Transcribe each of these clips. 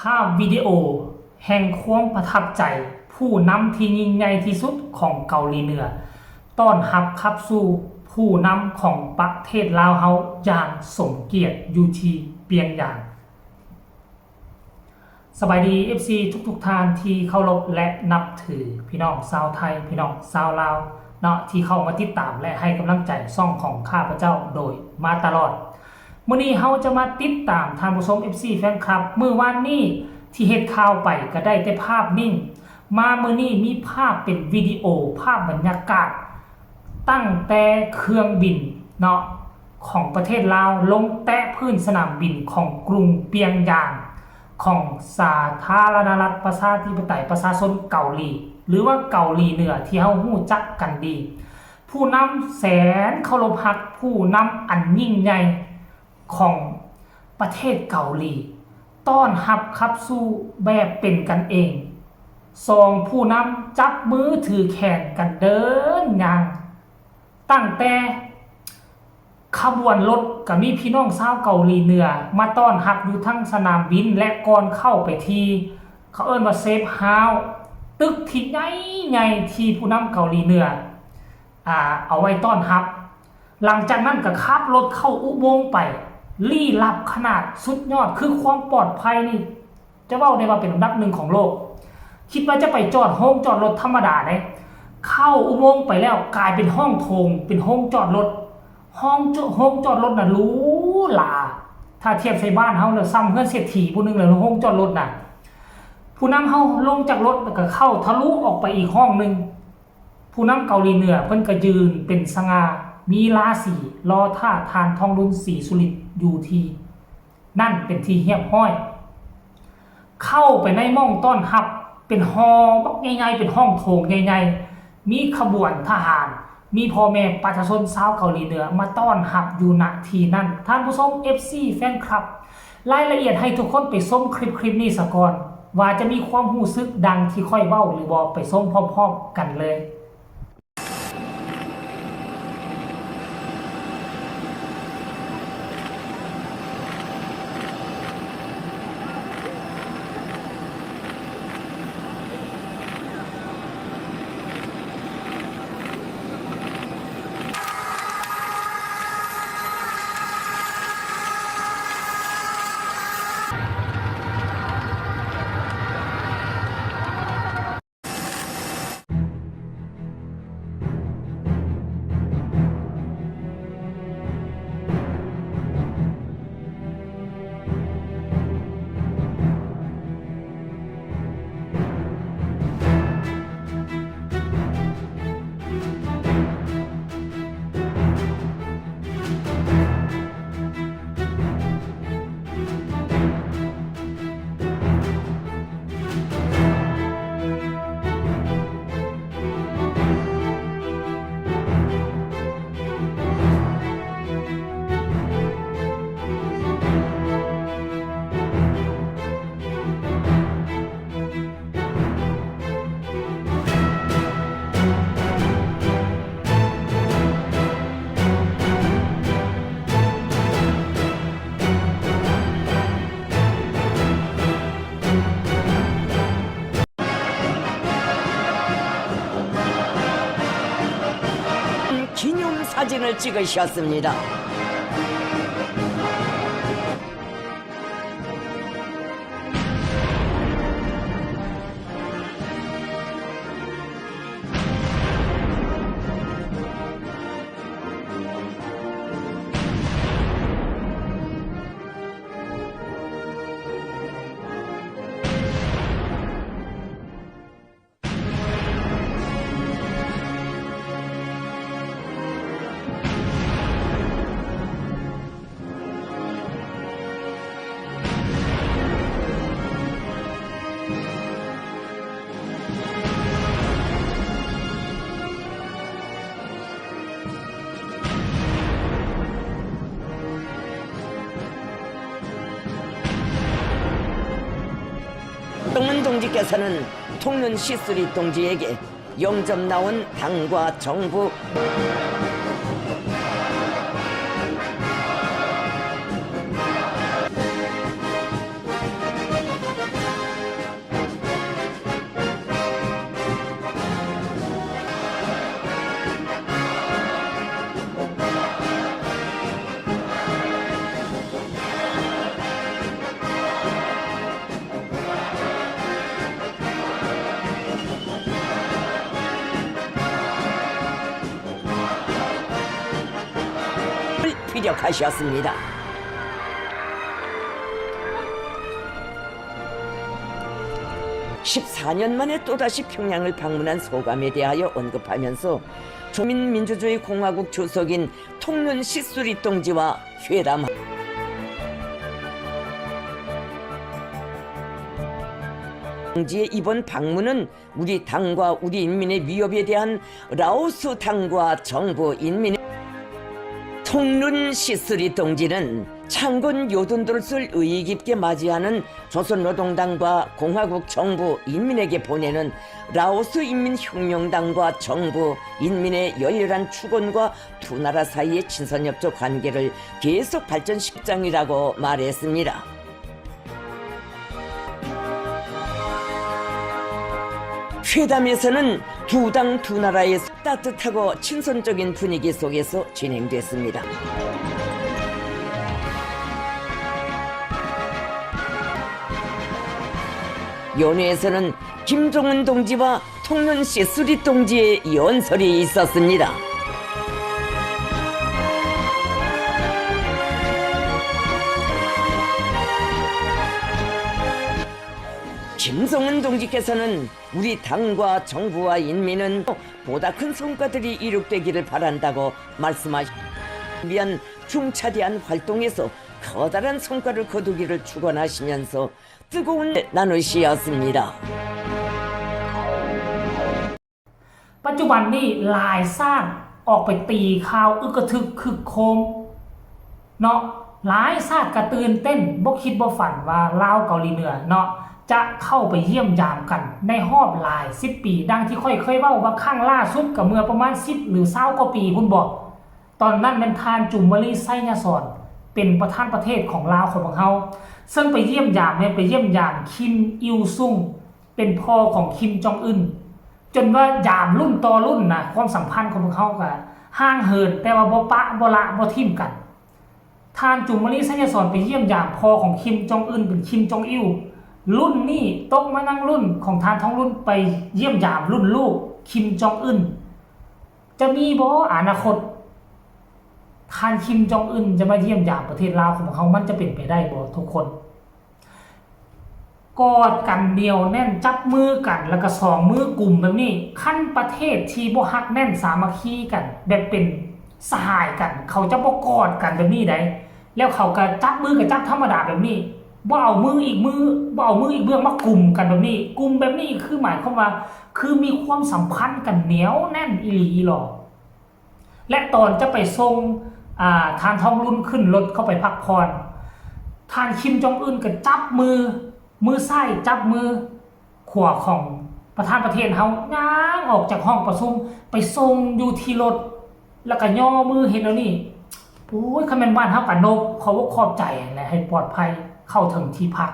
ພາບວິດີໂອແຫ່ງຄວາມປະທັບໃຈ ຜູ້ນຳທີ່ຍິ່ງໃຫຍ່ທີ່ສຸດຂອງເກົາຫຼີເໜືອ ຕ້ອນຮັບຂັບສູ່ຜູ້ນຳຂອງປະເທດລາວເຮົາຢ່າງສົມກຽດຢູ່ທີ່ປຽງຢາງ. ສະບາຍດີ ເອັຟຊີ ທຸກໆທ່ານທີ່ເຄົາລົບ ແລະ ນັບຖື, ພີ່ນ້ອງຊາວໄທ, ພີ່ນ້ອງຊາວລາວເນາະ ທີ່ເຂົ້າມາຕິດຕາມ ແລະ ໃຫ້ກຳລັງໃຈຊ່ອງຂອງຂ້າພະເຈົ້າໂດຍມາຕະຫຼອດ. ມື້ນີ້ເຮົາຈະມາຕິດຕາມທ່ານຜູ້ຊົມ ເອັຟຊີ ແຟນຄລັບ. ມື້ວານນີ້ທີ່ເຮັດຂ່າວໄປກໍໄດ້ແຕ່ພາບນິ້ງ, ມາມື້ນີ້ມີພາບເປັນວິດີໂອ, ພາບບັນຍາກາດ ຕັ້ງແຕ່ເຄື່ອງບິນເນາະ ຂອງປະເທດລາວ ລົງແຕະພື້ນສະໜາມບິນຂອງກຸງປຽງຢາງ ຂອງສາທາລະນະລັດປະຊາທິປະໄຕປະຊາຊົນເກົາຫຼີ ຫຼືວ່າເກົາຫຼີເໜືອທີ່ເຮົາຮູ້ຈັກກັນດີ. ຜູ້ນຳແສນເຄົາລົບຮັກ, ຜູ້ນຳອັນຍິ່ງໃຫຍ່ຂອງປະເທດເກົາຫຼີ ຕ້ອນຮັບຂັບສູ່ແບບເປັນກັນເອງ. ສອງຜູ້ນຳຈັບມືຖືແຂນກັນເດີນຍ່າງ. ຕັ້ງແຕ່ຂະບວນລົດກໍມີພີ່ນ້ອງຊາວເກົາຫຼີເໜືອມາຕ້ອນຮັບຢູ່ທັງສະໜາມບິນ ແລະ ກ່ອນເຂົ້າໄປທີ່ ເຂົາເອີ້ນວ່າ ເຊຟເຮົາສ໌ ຕຶກທີ່ໃຫຍ່ໆທີ່ຜູ້ນຳເກົາຫຼີເໜືອ ອ່າ ເອົາໄວ້ຕ້ອນຮັບ. ຫຼັງຈາກນັ້ນກໍຂັບລົດເຂົ້າອຸໂມງໄປ. ລີ້ລັບຂະໜາດ, ສຸດຍອດ, ຄືຄວາມປອດໄພນີ້ ຈະເວົ້າໄດ້ວ່າເປັນອັນດັບໜຶ່ງຂອງໂລກ. ຄິດວ່າຈະໄປຈອດໂຮງຈອດລົດທຳມະດາເດ້, ເຂົ້າອຸໂມງໄປແລ້ວກາຍເປັນຫ້ອງໂຖງ, ເປັນໂຮງຈອດລົດ, ຫ້ອງຈ- ໂຮງຈອດລົດນະຫຼູຫຼາ. ຖ້າທຽບໃສ່ບ້ານເຮົານະ ສ່ຳເຮືອນເສດຖີຜູ້ໜຶ່ງເລີຍ ໂຮງຈອດລົດນະ. ຜູ້ນຳເຮົາລົງຈາກລົດ ແລ້ວກໍເຂົ້າທະລຸອອກໄປອີກຫ້ອງໜຶ່ງ. ຜູ້ນຳເກົາຫຼີເໜືອເພິ່ນກໍຢືນເປັນສະຫງ່າ, ມີລາສີລໍຖ້າທ່ານທອງລຸນ ສີສຸລິດ ຢູ່ທີ່ນັ້ນເປັນທີ່ຮຽບຮ້ອຍ. ເຂົ້າໄປໃນໝ່ອງຕ້ອນຮັບ ເປັນຫໍບັກໃຫຍ່ໆ ເປັນຫ້ອງໂຖງໃຫຍ່ໆ, ມີຂະບວນທະຫານ, ມີພໍ່ແມ່ປະຊາຊົນຊາວເກົາຫຼີເໜືອມາຕ້ອນຮັບຢູ່ ນະ ທີ່ນັ້ນ. ທ່ານຜູ້ຊົມ ເອັຟຊີ ແຟນຄລັບ, ລາຍລະອຽດໃຫ້ທຸກຄົນໄປຊົມຄລິບ ຄລິບນີ້ສາກ່ອນ ວ່າຈະມີຄວາມຮູ້ສຶກດັ່ງທີ່ຂ້ອຍເວົ້າຫຼືບໍ່, ໄປຊົມພ້ອມໆກັນເລີຍ. 기념 사진을 찍으셨습니다. 동문 동지께서는 통눈 시쓰리 동지에게 영접 나온 당과 정부 기억하셨습니다. 십사 년 만에 또다시 평양을 방문한 소감에 대하여 언급하면서 조민민주주의 공화국 주석인 ܬܘܢ ܢܘܢ ܫܝ ܣܘܪܝ ܛܘܢ ܓܝ 와 회담 ܛܘܢ ܓܝ 의 이번 방문은 우리 당과 우리 인민의 위협에 대한 라오스 당과 정부 인민의 ܬܘܢ ܢܘܢ ܫܝ ܣܘܪܝ ܛܘܢ ܓܝ 는 창건 요동도를 의의 깊게 맞이하는 조선노동당과 공화국 정부 인민에게 보내는 라오스 인민혁명당과 정부 인민의 열렬한 축원과 두 나라 사이의 친선협조 관계를 계속 발전시킬 입장이라고 말했습니다. 회담에서는 두 당 두 나라의 따뜻하고 친선적인 분위기 속에서 진행됐습니다. 연회에서는 김정은 동지와 ܬܘܢ ܢܘܢ ܫܝ ܣܘܪܝ ܛܘܢ ܓܝ 의 연설이 있었습니다. 김정은 동지께서는 우리 당과 정부와 인민은 보다 큰 성과들이 이룩되기를 바란다고 말씀하시 위한 중차대한 활동에서 커다란 성과를 거두기를 축원하시면서 뜨거운 나누시었습니다. ປັດຈຸບັນນີ້ຫຼາຍຊາດອອກໄປຕີຂ່າວອຶກກະທຶກຄຶກໂຄມເນາະ, ຫຼາຍຊາດກະຕື່ນເຕັ້ນ ບໍ່ຄິດບໍ່ຝັນວ່າລາວເກົາຫຼີເໜືອເນາະ ຈະເຂົ້າໄປຢ້ຽມຢາມກັນໃນຮອບຫຼາຍສິບປີ. ດັ່ງທີ່ຂ້ອຍເຄີຍເວົ້າວ່າຄັ້ງລ່າສຸດກະເມື່ອປະມານສິບຫຼືຊາວກວ່າປີພຸ້ນບໍ, ຕອນນັ້ນແມ່ນທ່ານ ຈູມມະລີ ໄຊຍະສອນ ເປັນປະທານປະເທດຂອງລາວຂອງພວກເຮົາ, ເຊິ່ງໄປຢ້ຽມຢາມ ແມ່ນໄປຢ້ຽມຢາມ ຄິມ ອິວຊຸງ ເປັນພໍ່ຂອງ ຄິມ ຈອງອຶນ, ຈົນວ່າຢາມລຸ້ນຕໍ່ລຸ້ນນະ, ຄວາມສຳພັນຂອງພວກເຮົາກະຫ່າງເຫີນ ແຕ່ວ່າບໍ່ປະບໍ່ລະບໍ່ຖິ້ມກັນ. ທ່ານ ຈູມມະລີ ໄຊຍະສອນ ໄປຢ້ຽມຢາມພໍ່ຂອງ ຄິມ ຈອງອຶນ ເປັນ ຄິມ ຈອງອິວ, ລຸ້ນນີ້ຕົກມານັ່ງລຸ້ນຂອງທ່ານ ທອງລຸນ ໄປຢ້ຽມຢາມລຸ້ນລູກ ຄິມ ຈອງອຶນ. ຈະມີບໍ່ອະນາຄົດ ທ່ານ ຄິມ ຈອງອຶນ ຈະມາຢ້ຽມຢາມປະເທດລາວຂອງພວກເຮົາ? ມັນຈະເປັນໄປໄດ້ບໍ່ທຸກຄົນ? ກອດກັນໜຽວແໜ້ນ ຈັບມືກັນ ແລ້ວກະສອງມືກຸມແບບນີ້, ຄັນປະເທດທີ່ບໍ່ຮັກແໜ້ນສາມັກຄີກັນ ແບບເປັນສະຫາຍກັນ ເຂົາຈະບໍ່ກອດກັນແບບນີ້ໃດ, ແລ້ວເຂົາກະຈັບມືກະຈັບທຳມະດາແບບນີ້, ບໍ່ເອົາມືອີກມື ບໍ່ເອົາມືອີກເບື້ອງມາກຸມກັນແບບນີ້. ກຸມແບບນີ້ຄືໝາຍຄວາມວ່າ ຄືມີຄວາມສຳພັນກັນໜຽວແໜ້ນອີ່ຫຼີອີ່ຫຼໍ. ແລະຕອນຈະໄປສົ່ງ ອາ ທ່ານທອງລຸນຂຶ້ນລົດເຂົ້າໄປພັກຜ່ອນ, ທ່ານ ຄິມ ຈອງອຶນ ກະຈັບມື ມືຊ້າຍຈັບມືຂວາຂອງປະທານປະເທດເຮົາ ຍ່າງອອກຈາກຫ້ອງປະຊຸມໄປສົ່ງຢູ່ທີ່ລົດ ແລ້ວກະຍໍມືເຮັດແນວນີ້. ໂອ້ຍ ຄັນແມ່ນບ້ານເຮົາກະນົບ ຂອບອົກຂອບໃຈແຫຼະ ໃຫ້ປອດໄພເຂົ້າເຖິງທີ່ພັກ.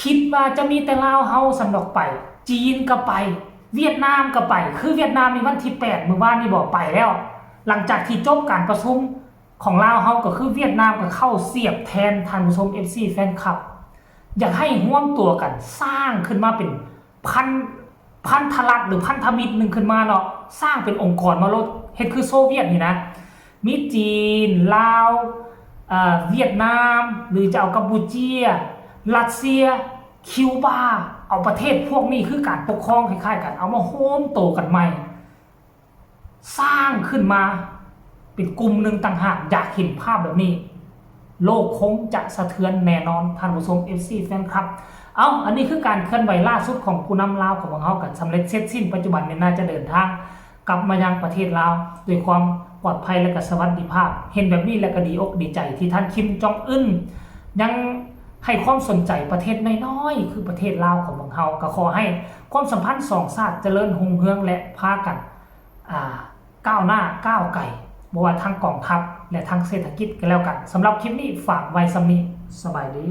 ຄິດວ່າຈະມີແຕ່ລາວເຮົາຊັ້ນດອກໄປ, ຈີນກະໄປ, ຫວຽດນາມກະໄປ. ຄືຫວຽດນາມນີ້ວັນທີແປດມື້ວານນີ້ບໍ ໄປແລ້ວ, ຫຼັງຈາກທີ່ຈົບການປະຊຸມຂອງລາວເຮົາ ກະຄືຫວຽດນາມກະເຂົ້າສຽບແທນ. ທ່ານຜູ້ຊົມ ເອັຟຊີ ແຟນຄລັບ ຢາກໃຫ້ຮວມຕົວກັນສ້າງຂຶ້ນມາເປັນພັນ ພັນທະລັດ ຫຼື ພັນທະມິດໜຶ່ງຂຶ້ນມາເນາະ, ສ້າງເປັນອົງກອນມາໂລດ ເຮັດຄືໂຊວຽດນີ້ນະ, ມີຈີນ, ລາວ, ຫວຽດນາມ ຫຼື ຈະເອົາກຳປູເຈຍ, ຣັດເຊຍ, ຄິວບາ, ເອົາປະເທດພວກນີ້ຄືການປົກຄອງຄ້າຍໆກັນ ເອົາມາໂຮມໂຕກັນໃໝ່ ສ້າງຂຶ້ນມາເປັນກຸ່ມໜຶ່ງຕ່າງຫາກ. ຢາກເຫັນພາບແບບນີ້ ໂລກຄົງຈະສະເທືອນແນ່ນອນ ທ່ານຜູ້ຊົມ ເອັຟຊີ ແຟນຄລັບ. ເອົ້າ ອັນນີ້ຄືການເຄື່ອນໄຫວລ່າສຸດຂອງຜູ້ນຳລາວຂອງພວກເຮົາ ກະສຳເລັດເສັດສິ້ນ. ປັດຈຸບັນນີ້ໜ້າຈະເດີນທາງກັບມາຍັງປະເທດລາວດ້ວຍຄວາມປອດໄພ ແລະກະສະຫວັດດີພາບ. ເຫັນແບບນີ້ແລ້ວກະດີອົກດີໃຈທີ່ທ່ານ ຄິມ ຈອງອຶນ ຍັງໃຫ້ຄວາມສົນໃຈປະເທດນ້ອຍໆ ຄືປະເທດລາວຂອງພວກເຮົາ. ກະຂໍໃຫ້ຄວາມສຳພັນສອງຊາດຈະເລີນຮຸ່ງເຮືອງ ແລະ ພາກັນ ອາ ກ້າວໜ້າກ້າວໄກ ບໍ່ວ່າທາງກອງທັບ ແລະ ທາງເສດຖະກິດກະແລ້ວກັນ. ສຳລັບຄລິບນີ້ຝາກໄວ້ສ່ຳນີ້. ສະບາຍດີ.